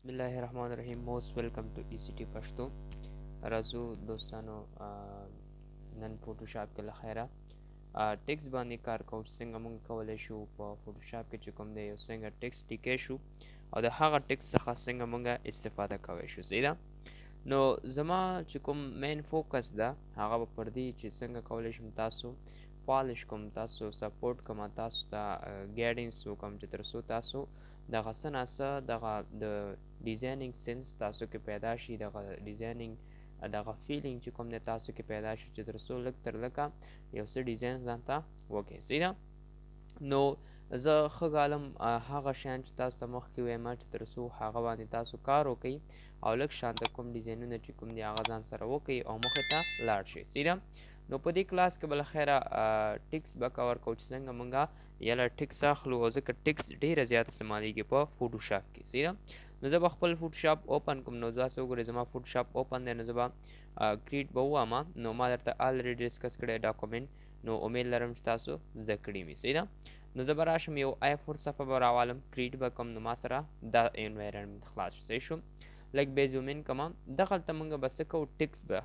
بسم الله الرحمن الرحیم. Most welcome to ای سی ټي پښتو. راځو دوستانو، نن فوټوشاپ کې له خیره ټیکس باندې کار کوو چې څنګه موږ کولی شو په فوټوشاپ کې چې کوم دی یو څنګه ټیکس لیکی شو او د هغه ټیکس څخه څنګه موږ استفاده کولی شو. صحیح ده. نو زما چې کوم main focus ده هغه به پر دې چې څنګه کولی شم تاسو polish کوم، تاسو support کوم، تاسو ته guidance وکړم چې تر څو تاسو دغه څه ناڅه دغه د designing sense تاسو کې پیدا شي، دغه designing دغه feeling چې کوم دی تاسو کې پیدا شي چې تر څو لږ تر لږه یو څه ډیزاین ځان ته وکړئ. صحیح ده. نو زه ښه ګالم هغه شیان چې تاسو ته مخکې وایم چې تر څو هغه باندې تاسو کار وکړئ او لږ شانته کوم ډیزاینونه چې کوم دي هغه ځان سره وکړئ او مخې ته لاړ شئ. صحیح ده. نو په دې کلاس کې به له خیره ټیکس به cover کوو چې څنګه موږ یله ټیکس اخلو، او ځکه ټیکس ډېره زیات استعمالیږي په فوټوشاپ کې. صحیح ده. نو زه به خپل فوټوشاپ open کوم. نو تاسو وګورئ زما فوټوشاپ open دی. نو زه به create به ووایم. نو ما درته already discuss کړی document، نو امید لرم چې تاسو زده کړي مې. صحیح ده. نو زه به راشم یو A4 صفحه به راوالم، create به کوم. نو ما سره دا environment خلاص شو. صحیح شو. لږ به zoom in کوم. دغلته موږ به څه کوو، ټیکس به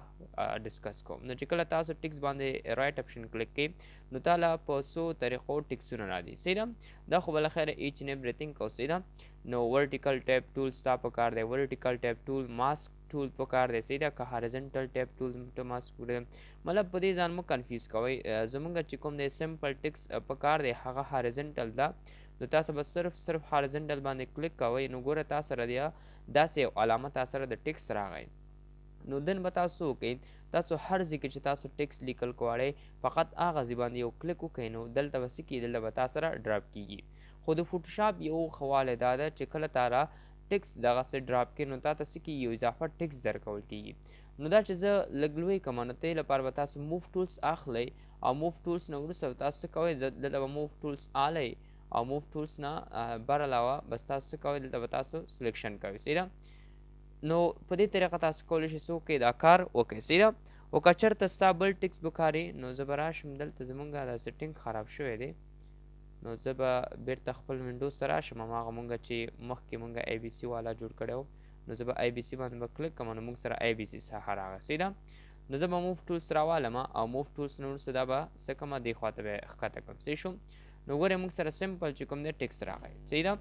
discuss کوو. نو چې کله تاسو ټیکس باندې right option click کړئ نو تاله په څو طریقو ټیکسونه راځي. صحیح ده. دا خو به له خیره each and everything کوو. صحیح ده. نو vertical type tool ستا په کار دی، vertical type tool، mask tool په کار دی. صحیح ده. که horizontal type tool ته ماسک کړی، مطلب په دې ځان مو confuse کوئ. زمونږ چې کوم دی simple ټیکس په کار دی هغه horizontal ده. نو تاسو به صرف horizontal باندې کلیک کوئ. نو ګوره تاسو سره دی داسې یو علامه تاسو سره د ټیکس راغی. نو دن به تاسو وکئ، تاسو هر ځای کې چې تاسو ټیکس لیکل غواړئ فقط هغه ځای باندې یو کلیک وکړئ. نو دلته به څه کېږي، دلته به تاسو سره drop کېږي. خو د فوټوشاپ یو ښه والی دا ده چې کله تا را ټیکس دغسې drop کړي نو تا ته څه کېږي، یو اضافه ټیکس درکول کېږي. نو دا چې زه لږ لوی کړم نو دې لپاره به تاسو move tools اخلئ او move tools نه وروسته به تاسو څه کوئ، دلته به move tools اخلئ او move tools نه بر علاوه بس تاسو څه کوئ، دلته به تاسو selection کوئ. صحیح ده. نو په دې طریقه تاسو کولی شئ څه وکړئ، دا کار وکړئ. صحیح ده. او که چېرته ستا بل ټیکس بکاري نو زه به راشم دلته، زمونږ دا setting خراب شوی دی. نو زه به بیرته خپل وینډوز ته راشم، هماغه مونږ چې مخکې مونږ ای بي سي والا جوړ کړی و. نو زه به ای بي سي باندې به کلیک کړم، نو مونږ سره ای بي سي څخه راغی. صحیح ده. نو زه به move tools راوالم او move tools نه وروسته دا به څه کړم، دې خوا ته به یې ښکته کړم. صحیح شو. نو ګورئ موږ سره simple چې کوم دی ټیکس راغی. صحیح ده.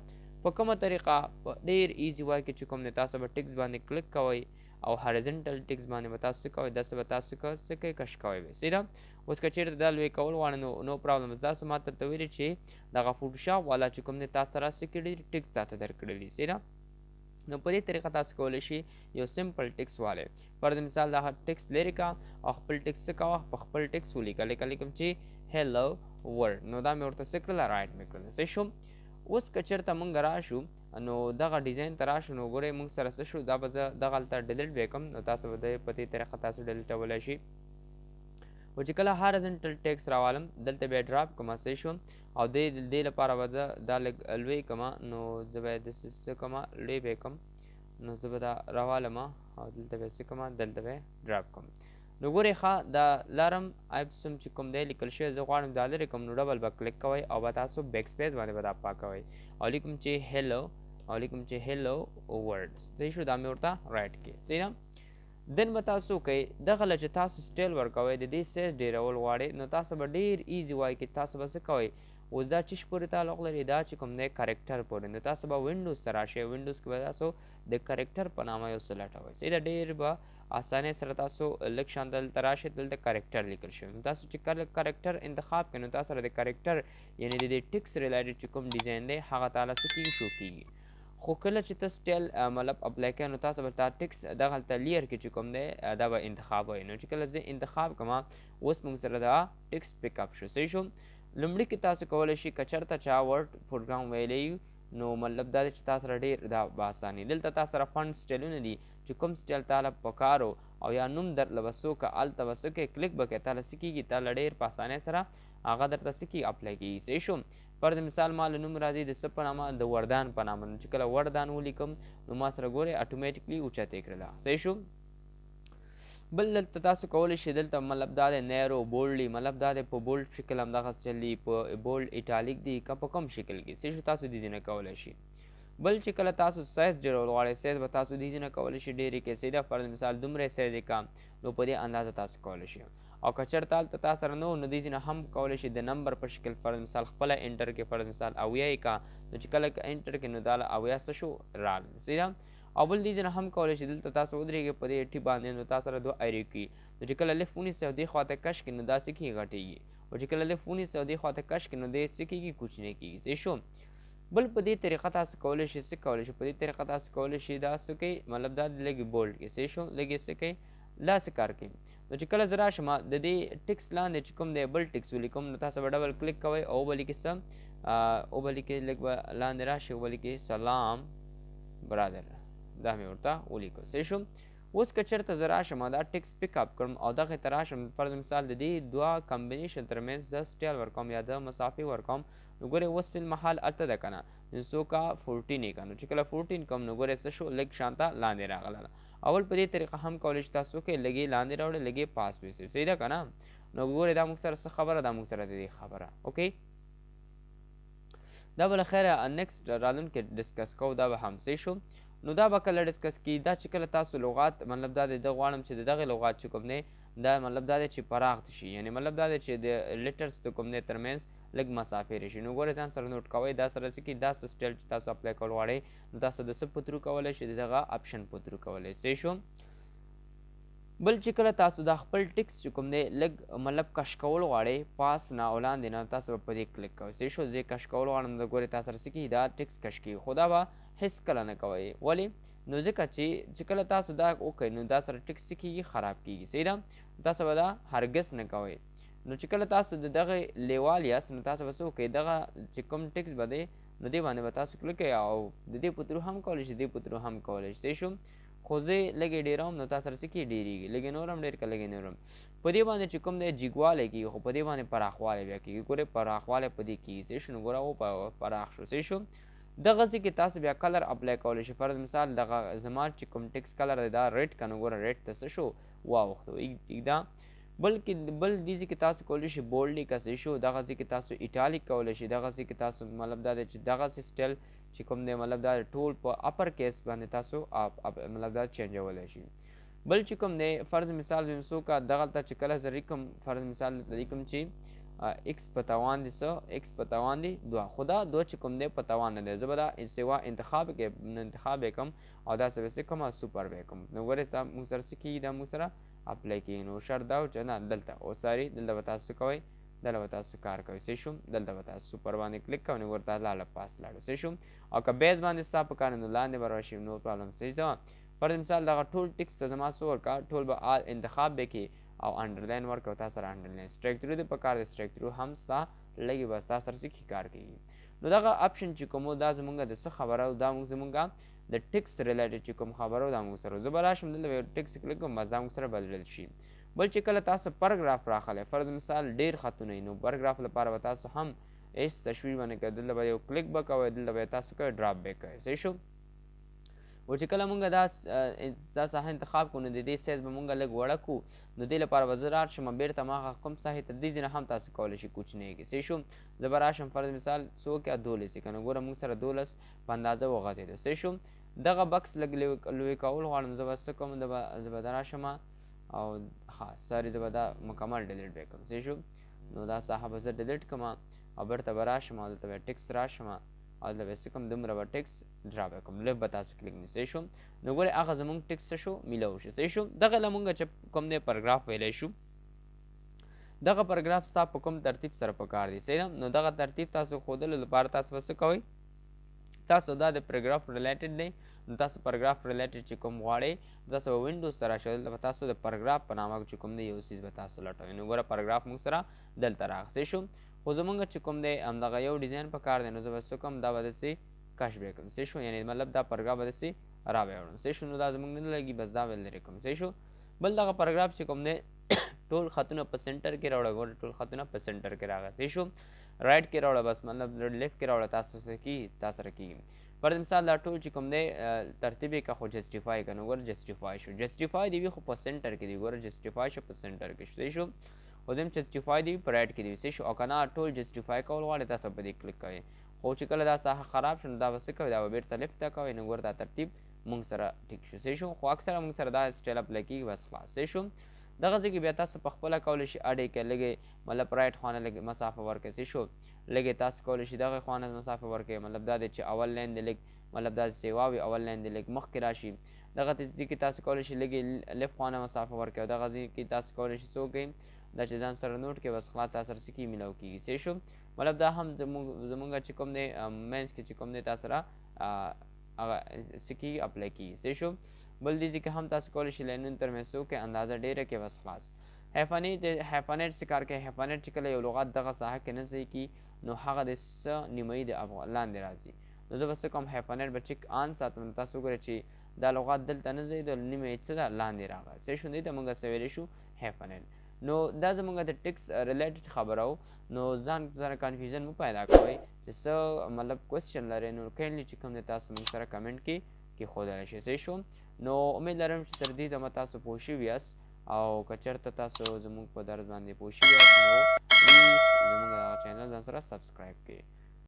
په کومه طریقه، په ډېر easy way کې چې کوم دی تاسو به ټیکس باندې کلیک کوئ او horizontal ټیکس باندې به تاسو څه کوئ، داسې به تاسو څه کوئ، کش کوئ به. صحیح ده. اوس که چېرته دا لوی کول غواړئ نو no problem. تاسو ما درته ویلي چې دغه فوټوشاپ والا چې کوم دی تاسو ته څه کړي، ټیکس تاته درکړي دي. صحیح ده. نو په دې طریقه تاسو کولی شئ یو simple ټیکس والی. فرض مثال دا ټیکس لرې که او خپل ټیکس څه کوه، په خپل ټیکس ولیکه، لکه لیکم چې hello world. نو دا مې ورته څه کړله، right مې کړله. صحیح شو. اوس که چېرته مونږ راشو نو دغه ډیزاین ته راشو نو ګورئ مونږ سره څه شو، دا به زه دغلته delete به کړم. نو تاسو به په دې طریقه تاسو ډیلیټولی شئ. او چې کله horizontal ټیکس راوالم دلته به یې drop کړم. صحیح شو. او دې لپاره به زه دا لږ لوی کړم. نو زه به یې داسې څه کړم، لوی به یې کړم. نو زه به دا راوالم او دلته به یې څه کړم، دلته به یې drop کړم. نو ګورئ ښه دا لرم اپسم چې کوم دی لیکل شوی، زه غواړم دا لرې کړم. نو double به کلیک کوئ او به تاسو backspace باندې به دا پاکوئ او لیکم چې hello او لیکم چې hello world. صحیح شو. دا مې ورته right کړي. صحیح ده. دن به تاسو کوئ دغه له چې تاسو style ورکوئ د دې سایز ډېرول غواړئ نو تاسو به ډېر easy وای کې تاسو به څه کوئ، اوس دا چیش پورې تعلق لري، دا چې کوم دی character پورې. نو تاسو به وینډوز ته راشئ، وینډوز کې به تاسو د character په نامه یو څه لټوئ. صحیح ده. ډېر به اسانۍ سره تاسو لږ شان دلته راشئ، دلته character لیکل شوی. نو تاسو چې کله character انتخاب کړئ نو تاسو سره د character یعنې د دې ټیکس related چې کوم ډیزاین دی هغه تاله څه کېږي، شو کېږي. خو کله چې ته style مطلب apply کوې نو تاسو به تا ټیکس دغلته layer کې چې کوم دی دا به انتخابوئ. نو چې کله زه انتخاب کړم اوس موږ سره دا ټیکس pick up شو. صحیح شو. لومړي کې تاسو کولی شئ که چېرته چا Word پروګرام ویلی نو مطلب دا دی چې تاسو سره ډېر دا به اساني. دلته تاسو سره font سټایلونه دي چې کوم سټایل تاله پکار و او یا نوم درله به څوک هلته به څه کوې، کلیک به کوې، تاله څه کېږي، تاله ډېر په اسانۍ سره هغه درته څه کېږي، apply کېږي. صحیح شو. فرض مثال ما له نوم راځي د څه په نامه، د وردان په نامه. نو چې کله وردان ولیکم نو ما سره ګورئ automatically اوچتې کړله. صحیح شو. بل دلته تاسو کولی شئ دلته مطلب دا دی narrow boldly، مطلب دا دی په bold شکل همدغسې چلی، په bold italic دی که په کوم شکل کې. صحیح شو. تاسو دې ځینې کولی شئ. بل چې کله تاسو سایز ډېرول غواړئ، سایز به تاسو دې ځای نه کولی شئ ډېرې کړئ، صحیح ده. فرض مثال دومره سایز یې که، نو په دې اندازه تاسو کولی شئ. او که چېرته هلته تا سره نه، نو دې ځای نه هم کولی شئ د نمبر په شکل فرض مثال خپله انټر کړئ. فرض مثال 70 یې که، نو چې کله انټر کړئ نو دا له 70 څه شو راغلی، صحیح ده. او بل دې ځای نه هم کولی شئ دلته تاسو ودرېږئ په دې ټي باندې، نو تا سره دوه ایرې کړي، نو چې کله لفت ونیسئ او دې خوا ته کش کړئ نو دا څه کېږي؟ غټېږي. او چې کله لفت ونیسئ او دې خوا ته کش کړئ نو دې څه کېږي؟ کوچنی کېږي، صحیح شو. بل په دې طریقه تاسو کولی شئ څه کولی شئ؟ په دې طریقه تاسو کولی شئ دا څه کوي، مطلب دا لږې بولډ کړئ، صحیح شو، لږې څه کوي، دا څه کار کوي. نو چې کله زه راشم د دې ټیکس لاندې چې کوم دی بل ټیکس ولیکم، نو تاسو به ډبل کلیک کوئ او وبه لیکئ څه، وبه لیکئ، لږ به لاندې راشئ، وبه لیکئ سلام برادر، دا مې ورته ولیکو، صحیح شو. اوس که چېرته زه راشم دا ټیکس پیک اپ کړم او دغې ته راشم، فرض مثال د دې دوه کمبینیشن ترمنځ زه سټایل ورکوم یا د مسافې ورکوم، نو ګورئ اوس فی المحل هلته ده که نه، نو څو کا 14 یې که، نو چې کله 14 کوم نو ګورئ څه شو، لږ شانته لاندې راغله. اول په دې طریقه هم کولی شئ تاسو کې لږې لاندې راوړئ، لږې پاس ویسئ، صحیح ده که نه. نو ګورئ دا موږ سره څه خبره ده، موږ سره د دې خبره اوکی. دا به له خیره نیکسټ راتلونکې ډسکس کوو، دا به هم صحیح شو. نو دا به کله ډسکس کی، دا چې کله تاسو لغات مطلب دا دی، زه غواړم چې د دغې لغات چې کوم دی دا مطلب دا دی چې پراخ شي، یعنی مطلب دا دی چې د لیټرز د کوم دی ترمنځ لږ مسافې راشي. نو ګورئ ځان سره نوټ کوئ، دا سره څه کېږي، دا څه سټایل چې تاسو اپلای کول غواړئ نو تاسو د څه په ترو کولی شئ، د دغه اپشن په ترو کولی شئ شو. بل چې کله تاسو دا خپل ټیکس چې کوم دی لږ مطلب کش کول غواړئ پاس نه او لاندې نه، تاسو به په دې کلیک کوئ، صحیح شو. زه یې کش کول غواړم، نو ګورئ تاسو سره څه کېږي، دا ټیکس کش کېږي، خو دا به هېڅ کله نه کوئ. ولې؟ نو ځکه چې کله تاسو دا وکړئ نو دا سره ټیکس څه کېږي؟ خراب کېږي، صحیح ده. تاسو به دا هرګز نه کوئ. نو چې کله تاسو د دغه لیوال یاست نو تاسو به څه وکړئ، دغه چې کوم ټیکس به دی نو دې باندې به تاسو کلیک کوئ او د دې په ترو هم کولی شئ، دې په ترو هم کولی شئ، صحیح شو. خو زه لږې ډېروم نو تاسو سره څه کېږي؟ ډېرېږي، لږې نور هم ډېر که لږې نور هم. په دې باندې چې کوم دی جګوالی کېږي، خو په دې باندې پراخوالی بیا کېږي. ګورئ پراخوالی په دې کېږي، صحیح شو. نو ګوره و پراخ شو، صحیح شو. دغه ځای کې تاسو بیا کلر اپلای کولی شئ. فرض مثال دغه زما چې کوم ټیکس کلر دی دا ریډ که، نو ګوره ریډ ته څه شو؟ واوښتو، ټیک ده. بلکې بل دې ځای کې تاسو کولی شئ بولډ یې که، صحیح شو. دغه ځای کې تاسو ایټالیک کولی شئ. دغه ځای کې تاسو مطلب دا دی چې دغه سټایل چې کوم دی مطلب دا ټول په اپر کیس باندې تاسو مطلب دا چینجولی شئ. بل چې کوم دی فرض مثال زه څو که دغلته چې کله زه لیکم، فرض مثال دلته لیکم چې ایکس په توان دی څه، ایکس په توان دی دوه، خو دا دوه چې کوم دی په توان نه دی، زه به دا سوا انتخاب کې انتخاب یې کوم او دا څه به څه کوم، سوپر به یې کوم. نو ګورئ دا موږ سره څه کېږي، دا موږ سره اپلای کېږي. نو شرط دا و چې نه دلته او ساري دلته به تاسو څه کوئ، دلته به تاسو کار کوئ، صحیح شو. دلته به تاسو سوپر باندې کلیک کوئ، نو ورته لاړه پاس لاړه، صحیح شو. او که بیس باندې ستا په کار نو لاندې به راشي، نو پرابلم، صحیح ده. فرض مثال دغه ټول ټیکس ته زما څه ورکړه، ټول به آل انتخاب به کړي او انډرلاین ورکړه، تا سره انډرلاین سټریک ترو دې په کار دی، سټریک ترو هم ستا لږې به ستا سره څه کښې کار کوي. نو دغه اپشن چې کوم و دا زمونږ د څه خبره ده، دا موږ زمونږ د ټیکس ریلیټډ چې کوم خبره ده دا موږ سره. زه به راشم دلته به یو ټیکس کلیک کوم، بس دا موږ سره بدلل شي. بل چې کله تاسو پاراګراف راخلئ، فرض مثال ډېر خطونه وي، نو پاراګراف لپاره به تاسو هم هېڅ تشویش به نه کوئ، دلته به یو کلیک به کوئ، دلته به تاسو کوئ ډراپ به کوئ، صحیح شو. او چې کله مونږ دا ساحه انتخاب کړو نو د دې سایز به مونږ لږ وړه کړو، نو دې لپاره به زه راشم بېرته ما هغه کوم ساحې ته، دې ځای نه هم تاسو کولی شئ کوچنی کړئ، صحیح شو. زه به راشم فرض مثال څو که 12 یې که، نو ګوره مونږ سره 12 په اندازه وغځېدو، صحیح شو. دغه بکس لږ لوی کول غواړم، زه به څه کوم، زه به دا راشم او ښه ساري زه به دا مکمل ډیلیټ به کړم، صحیح شو. نو دا ساحه به زه ډیلیټ کړم او بېرته به راشم او دلته به ټیکس راشم او دلته به څه کوم، دومره به ټیکس ډرا به کوم، لږ به تاسو کلیک نیسئ، صحیح شو. نو ګورئ هغه زمونږ ټیکس څه شو، میلاو شو، صحیح شو. دغه له مونږ چې کوم دی پاراګراف ویلی شو، دغه پاراګراف ستا په کوم ترتیب سره پکار دی، صحیح ده. نو دغه ترتیب تاسو ښودلو لپاره تاسو به څه کوئ، تاسو دا د پاراګراف ریلیټډ دی، نو تاسو پاراګراف ریلیټډ چې کوم غواړئ تاسو به وینډوز ته راشئ، دلته به تاسو د پاراګراف په نامه چې کوم دی یو څیز به تاسو لټوئ. نو ګوره پاراګراف موږ سره دلته راغی، صحیح شو. خو زمونږ چې کوم دی همدغه یو ډیزاین په کار دی، نو زه به څه کوم، دا به داسې کش به کړم، صحیح شو. یعنې مطلب دا پاراګراف به داسې را به وړم، صحیح شو. نو دا زمونږ نه لګي، بس دا به لرې کړم، صحیح شو. بل دغه پاراګراف چې کوم دی ټول خطونه په سنټر کې راوړه، ګوره ټول خطونه په سنټر کې راغی، صحیح شو. رایټ کې راوړه، بس مطلب لیفت کې راوړه، تاسو څه کېږي، تاسو سره کېږي. فرض مثال دا ټول چې کوم دی ترتیب یې که، خو جسټیفای که، نو ګوره جسټیفای شو، جسټیفای دی وي خو په سنټر کې دی، ګوره جسټیفای شو په سنټر کې شو، صحیح شو. خو زم جسټیفای دی په رایټ کې دی، صحیح شو. او که نه ټول جسټیفای کول غواړئ تاسو په دې کلیک کوئ، خو چې کله دا ساحه خراب شو، نو دا به څه کوي؟ دا به بیرته لفټ ته کوي. نو ګوره، دا ترتیب مونږ سره ټیک شو، صحیح شو؟ خو اکثره مونږ سره دا سټایل اپلای کیږي، بس خلاص، صحیح شو؟ دغه ځای کې بیا تاسو په خپله کولی شئ اډې کې لږې، مطلب رایټ خوانه لږ مسافه ورکړئ، صحیح شو؟ لږې تاسو کولی شئ دغه خوانه مسافه ورکړئ. مطلب دا دی چې اول لاین دې لږ، مطلب دا سیوا وي، اول لاین دې لږ مخکې راشي. دغه ځای کې تاسو کولی شئ لږې لفت خوانه مسافه ورکړئ، او دغه ځای کې تاسو کولی شئ څه وکړئ، دا چې ځان سره نوټ کې، بس خلاص، تاسو سره څه کېږي؟ میلاو کېږي، صحیح شو؟ مطلب دا هم زمونږ چې کوم دی منځ کې چې کوم دی تاسو سره هغه څه کېږي؟ اپلای کېږي، صحیح شو؟ بل دې ځای کې هم تاسو کولی شئ لاینونو ترمنځ څه وکړئ؟ اندازه ډېره کې، بس خلاص. هیفانیټ، هیفانیټ څه کار کوي؟ هیفانیټ چې کله یو لغت دغه ساحه کې نه ځای کي، نو هغه د څه نیمایي د لاندې راځي. نو زه به څه کوم؟ هیفانیټ به چک آن ساتم. تاسو وګورئ چې دا لغت دلته نه ځای، د نیمه یې څه ده؟ لاندې راغی، صحیح شو؟ دې ته موږ څه ویلی شو؟ هیفانیټ. نو دا زمونږ د ټیکس ریلیټډ خبره و. نو ځان سره کنفیوژن مو پیدا کوئ، چې څه مطلب کوېسچن لرئ، نو کینډلی چې کوم دی تاسو موږ سره کمنټ کې کېښودلی شئ، صحیح شو؟ نو امید لرم چې تر دې دمه تاسو پوه شوي یاست، او که چېرته تاسو زموږ په درس باندې پوه شوي یاست، نو پلیز زموږ دغه چینل ځان سره سبسکرایب کړئ.